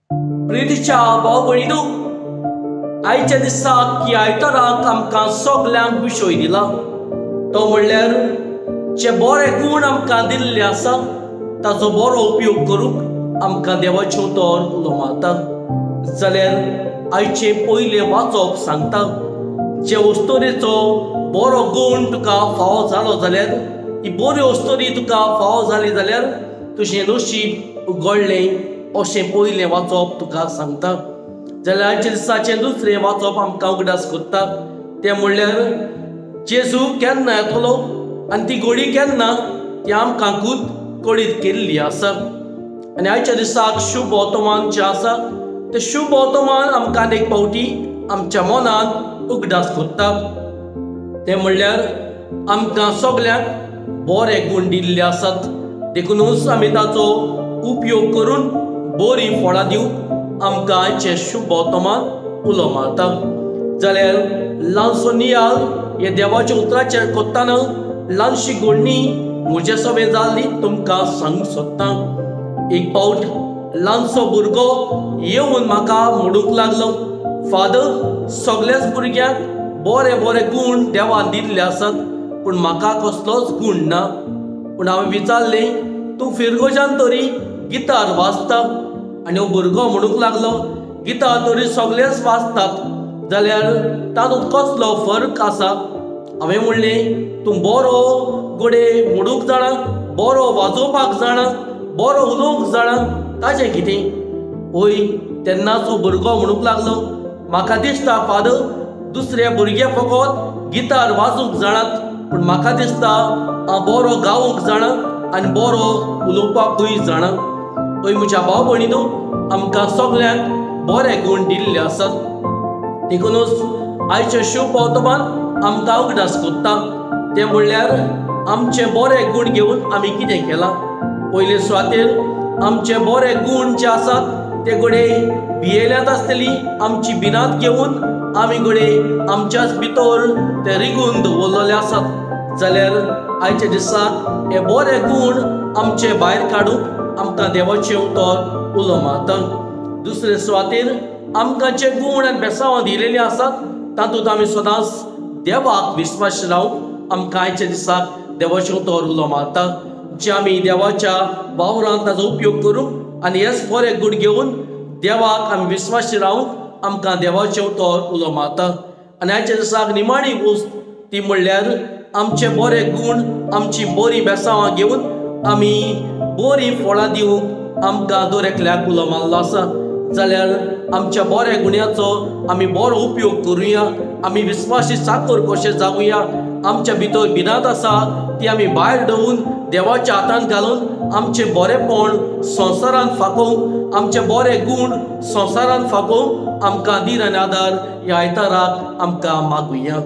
प्रितीच्या भाव भयणीनो, आयच्या दिसाक की आयताराक आमकां सगल्यांक विशय दिला तो म्हणल्यार जे बरे गूण आमकां दिल्ले आसा ताचो बरो उपयोग करूंक आमकां देवाचें उतर उलो मारता। जाल्यार आयचें पयलें वाचप सांगता जे अस्तोरेचो बरो गूण तुका फावो जालो जाल्यार, ही बरी अस्तोरी तुका फावो जाली जाल्यार तुजें नशीब उगडलें अशें पयलें वाचप तुका सांगता। जाल्यार आयच्या दिसाचें दुसरें वाचप आमकां उगडास करता तें म्हणल्यार जेजू केन्ना येतलो आनी ती घडी केन्ना ती आमकां खूब कळीत केल्ली आसा। आनी आयच्या दिसाक शुभ वर्तमान जें आसा तें शुभ वर्तमान आमकां एक फावटी आमच्या मनांत उगडास करता तें म्हणल्यार आमकां सगल्यांक बरे गूण दिल्ले आसात, देखूनच आमी ताचो उपयोग करून बरी फळां दिवंक आमकां आयचें शुभ वर्तमान उलो मारता। जाल्यार ल्हानसो नियाळ हे देवाच्या उतराचेर करतना ल्हानशी घडणी म्हजे सवें जाल्ली तुमकां सांगूंक सोदता। एक फावट ल्हानसो भुरगो येवन म्हाका म्हणूंक लागलो, फादर सगल्याच भुरग्यांक बरे बरे गूण देवान दिल्ले आसात पूण म्हाका कसलोच गूण ना। पूण हांवें विचारलें, तूं फिरगोजान तरी गितार वाजता? आनी हो भुरगो म्हणूंक लागलो, गितार तरी सगळेच वाजतात जाल्यार तातूंत कसलो फरक आसा? हांवें म्हणलें, तूं बरो गोडे म्हणूंक जाणा, बरो वाजोवपाक जाणा, बरो उलोवंक जाणा, ताजें कितें? हय, तेन्नाच हो भुरगो म्हणूंक लागलो, म्हाका दिसता फादर दुसरे भुरगे फकत गितार वाजूंक जाणात पूण म्हाका दिसता हांव बरो गावूंक जाणा आनी बरो उलोवपाकूय जाणा। हय म्हज्या भाव भयणीनो, आमकां सगल्यांक बरे गूण दिल्ले आसात, देखूनच आयचें शुभ वर्तमान आमकां उगडास करता तें म्हणल्यार आमचे बरे गूण घेवन आमी कितें केलां। पयले सुवातेर आमचे बरे गूण जे आसात ते घडये भियेल्यात आसतली, आमची भिरांत घेवन आमी घडये आमच्याच भितर ते रिगून दवरलेले आसात। जाल्यार आयच्या दिसाक हे बरे गूण आमचे भायर काडूंक आमकां देवाचें उतर उलो मारता। दुसरे सुवातेर आमकां जे गूण आनी बेसांवां दिलेलीं आसात तातूंत आमी सदांच देवाक विस्वास रावूंक आमकां आयच्या दिसाक देवाचें उतर उलो मारता। जे आमी देवाच्या वावरांत ताचो उपयोग करूंक आनी हेच बरे गूण घेवन देवाक आमी विस्वासी रावूंक आमकां देवाचें उतर उलो मारता। आनी आयच्या दिसाक निमाणी गोश्ट ती म्हणल्यार आमचे बरे गूण आमची बरी बेसांवां घेवन आमी बरी फळां दिवंक आमकां दर एकल्याक उलो मारलो आसा। जाल्यार आमच्या बऱ्या गुण्याचो आमी बरो उपयोग करुया, आमी विस्वासी चाकर कशे जावया, आमच्या भितर भिरांत आसा ती आमी भायर दवरून देवाच्या हातांत घालून आमचें बरेपण संवसारांत फाकोवंक, आमचे बरे गूण संवसारांत फाकोवंक आमकां धीर आनी आदार ह्या आयताराक आमकां मागुया।